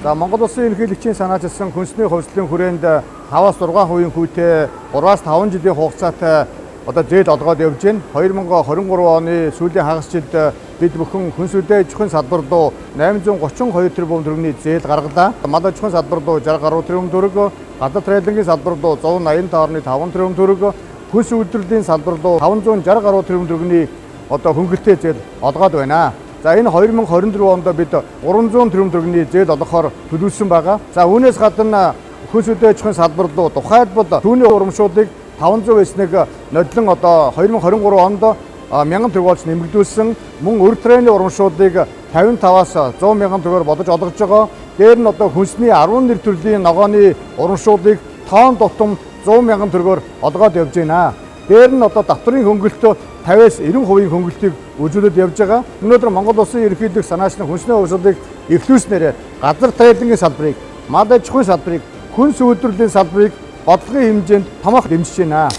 За, Монгол Улсын ерөнхийлөгчийн санаачилсан хүнсний хувьслын хүрээнд 5-аас 6% хүүтэй 3-аас 5 жилийн хугацаатай одоо зээл олгоод явж байна. 2023 оны сүүлийн хагас жилд бид бүхэн хүнс хөдөө аж ахуйн салбар руу 832 тэрбум төгрөгийн зээл гаргалаа. Мал аж ахуйн салбар руу 60 гаруй тэрбум төгрөг, газар трейлингийн салбар руу 185.5 тэрбум төгрөг, хүнс үйлдвэрлэлийн салбар руу 560 гаруй тэрбум төгрөгийн одоо хөнгөлөлтэй зээл олгоод байна. За, энэ 2024 онд бид 300 тэрбум төгрөгийн зээл олгохоор төлөвлөсөн байгаа. За, үүнээс гадна хүнс хөдөө аж ахуйн салбар руу тухайлбал түүний урамшууллыг 500 байсныг нодлон одоо 2023 онд 1000 төгрөг болж нэмэгдүүлсэн. Мөн өр трейний урамшууллыг 55-аас 100 мянган төгрөгөөр бодож олгож байгаа. Дээр нь одоо хүнсний 11 төрлийн ногооны урамшууллыг тоон тутам 100 мянган төгрөгөөр олгоод явж байна. Дээр нь одоо татварын хөнгөлөлтөө 50-аас 90% хөнгөлөлтийг үзүүлээд явж байгаа. Өнөөдөр Монгол Улсын ерөнхийлөгч санаачлан хүнсний хувьслыг эхлүүлснээр газар трейлингийн салбарыг, мал аж ахуйн салбарыг, хүнс үйлдвэрлэлийн салбарыг бодлогын хэмжээнд томоох дэмжиж байна.